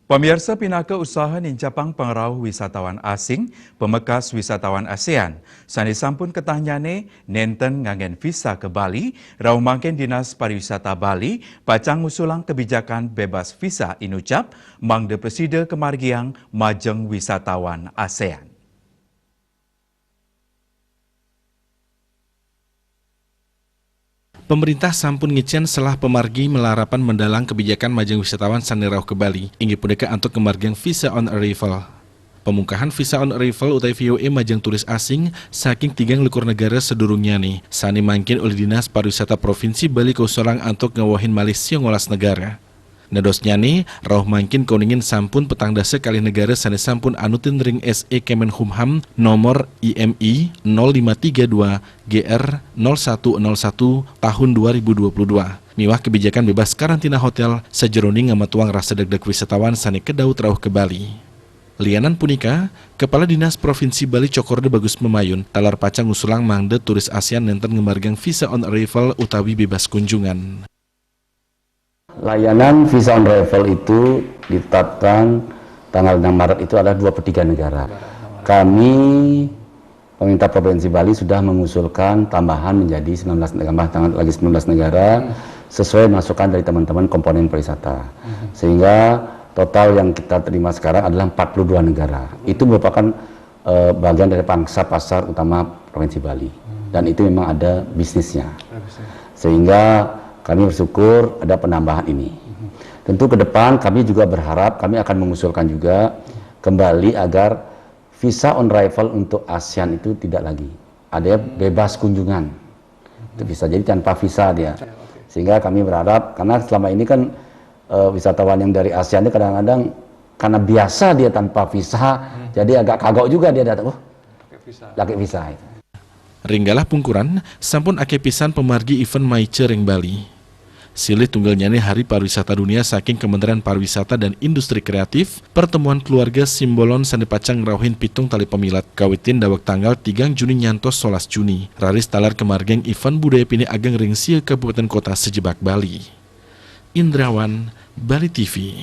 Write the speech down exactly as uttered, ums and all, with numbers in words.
Pamiarsa, pinaka usaha nincapang pangrauh wisatawan asing, pamekas wisatawan ASEAN, sane sampun ketahnyane nenten nganggen visa ka Bali, rauh mangkin Dinas Pariwisata Bali pacang ngusulang kebijakan bebas visa inucap mangda prasida kamargiang majeng wisatawan ASEAN. Pemerintah sampun ngicen selah pamargi malarapan mendalang kebijakan majeng wisatawan sane rauh ka Bali, inggih punika antuk ngamargiang visa on arrival. Pamungkahan visa on arrival utawi V O A majeng turis asing saking tigang likur negara sadurungnyane, sane mangkin olih Dinas Pariwisata Provinsi Bali kausulang antuk ngawehin malih sia ngolas negara. Nedosnyane, rauh mangkin kauningin sampun petang dasa kalih negara sane sampun anutin ring S E Kemenhumham nomor I M I nol lima tiga dua G R nol satu nol satu tahun dua ribu dua puluh dua, miwah kebijakan bebas karantina hotel sajeroning ngametuang rasa degdeg wisatawan sane kedaut rauh ka Bali. Lianan punika, Kepala Dinas Provinsi Bali Cokorda Bagus Mamayun taler pacang ngusulang mangda turis ASEAN nenten ngamargiang visa on arrival utawi bebas kunjungan. Layanan visa on arrival itu ditetapkan tanggal enam Maret itu adalah dua puluh tiga negara. Kami, pemerintah Provinsi Bali, sudah mengusulkan tambahan menjadi sembilan belas, tambah tanggal lagi sembilan belas negara, sesuai masukan dari teman-teman komponen pariwisata. Sehingga total yang kita terima sekarang adalah empat puluh dua negara. Itu merupakan, eh, bagian dari pangsa pasar utama Provinsi Bali. Dan itu memang ada bisnisnya. Sehingga kami bersyukur ada penambahan ini. Tentu ke depan kami juga berharap, kami akan mengusulkan juga kembali agar visa on arrival untuk ASEAN itu tidak lagi. Ada bebas kunjungan. Itu bisa jadi tanpa visa dia. Sehingga kami berharap, karena selama ini kan, eh, wisatawan yang dari ASEAN itu kadang-kadang karena biasa dia tanpa visa, jadi agak kagok juga dia datang, "Oh, pakai visa itu." Ring galah pungkuran, sampun akeh pisan pamargi event maica ring Bali. Silih tunggalnyane Hari Pariwisata Dunia saking Kementerian Pariwisata dan Industri Kreatif, pertemuan keluarga Simbolon sane pacang ngrauhin pitung tali pamilet, kawitin daweg tanggal tigang Juni nyantos solas Juni, raris taler kamargiang event budaya pinih ageng ring sia kabupaten kota sajebag Bali. Indrawan, Bali T V.